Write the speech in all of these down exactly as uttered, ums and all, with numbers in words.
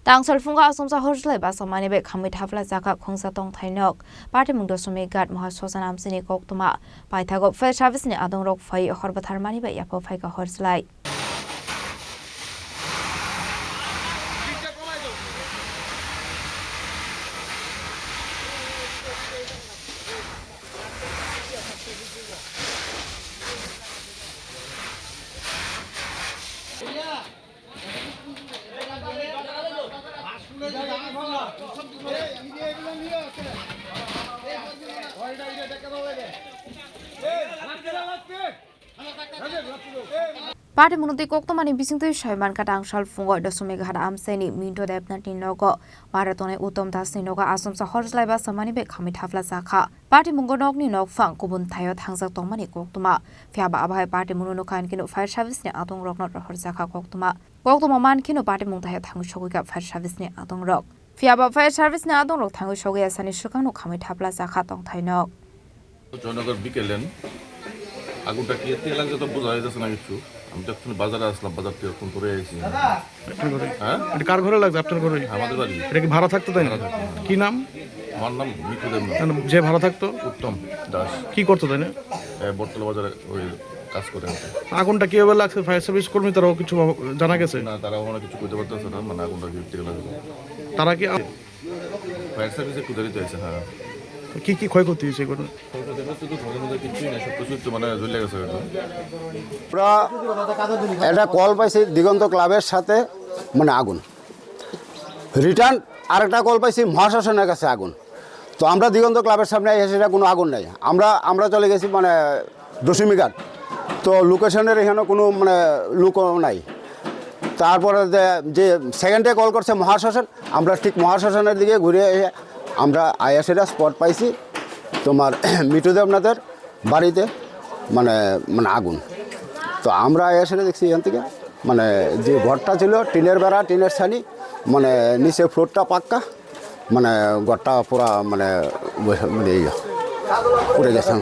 Tangsalphungo asomsa horslai basa mani bai khamwi thapla chakha khungsa tongthai nok. Patimung Dosomighat Mohasosana amchini koktwma. Paithago fire service ni adongrok phai hor bwthar mani bai yapha phaikha horslai. Patimung twi koktwmani bisingtwi soi mankha, tangsalphungo Dosomighat amchaini Minto Debnathni nogo bara tongnai Uttom Dasni nogo asomsa horslai basa mani bai khamwi thapla chakha. Patimungo nokni nokphang kubun thaio thangjak tongmani koktwma. Phiya ba abo hai patimungno nukha hinkhe no fire service ni adongrokno rohorjakha koktwma. Koktwma mankheno patimung thaio thangwi sogwikha fire service ni adongrok. Phiya ba fire service ni adongrok thangwi sogwi asani swkangno khamwi thapla chakha tongthai nok. Joynagar বিকেলেন আগুনটা কি এতে লাগছে তো বোঝা যাইতেছে না কিছু। আমি তো এখন বাজারে আসলাম, বাজার থেকে ফোন করে আইছি। আপনার ঘরে? হ্যাঁ? এটা কার ঘরে লাগছে? আপনার ঘরে? আমাদের বাড়ি। এটা কি ভাড়া থাকতো তাই না? ভাড়া থাকতো, হ্যাঁ। কি নাম? আমার নাম মিঠু দেবনাথ। না, না, যে ভাড়া থাকতো? উত্তম দাস। কি করতো তাই না? এ, বটতলা বাজারে ওই কাজ করে আর কি। আগুনটা কিভাবে লাগছে? ফায়ার সার্ভিস কর্মী তারাও কিছু জানা গেছে? না, তারা ওখানে কিছু করতে পারতেছে না, মানে আগুনটা কি থেকে লাগছে। তারা কি আ- ফায়ার সার্ভিসে খুঁজে দিতে হয়েছে, হ্যাঁ। কি কি ক্ষয়ক্ষতি হয়েছে এগুলো? ক্ষয়ক্ষতি বলতে তো ঘরের মধ্যে কিচ্ছুই নাই, সব কিছু তো মানে জ্বলে গেছে হয়তো। আমরা একটা কল পাইছি দিগন্ত ক্লাবের সাথে, মানে আগুন। রিটার্ন আরেকটা কল পাইছি মহাশাসনের কাছে আগুন। তো আমরা দিগন্ত ক্লাবের সামনে এসে সেটা কোনো আগুন নাই। আমরা, আমরা চলে গেছি মানে দশমীঘাট। তো লোকেশনের এখানে কোনো মানে লোকও নাই। তারপরে যে, যে সেকেন্ডে কল করছে মহাশাসন, আমরা ঠিক মহাশাসনের দিকে ঘুরে এসে আমরা আয়া সেটা স্পট পাইছি তোমার মিঠু দেবনাথের বাড়িতে মানে, মানে আগুন। তো আমরা আয়া সেটা দেখছি এখান থেকে মানে যে ঘরটা ছিল টিনের বেড়া, টিনের ছানি, মানে নিচে ফ্লোরটা পাক্কা, মানে ঘরটা পুরা মানে, মানে ইয়ে, পুড়ে গেছে।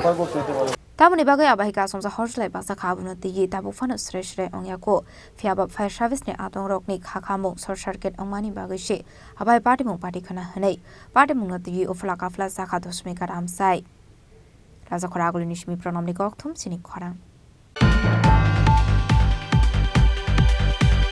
Tamoni bagwi abahi kasongsa horslai basa kha abono twiwi tabuk phano sre sre ongya kho. Phiya ba fire service ni adongrokni kha khamung short circuit wngmani bagwi se abai patimung pati khwna hwnwi patimungno twiwi uphla kaphla chakha Dosomighat amchai. Rajakhor agulini simi Pranamni kokthum chini khorang.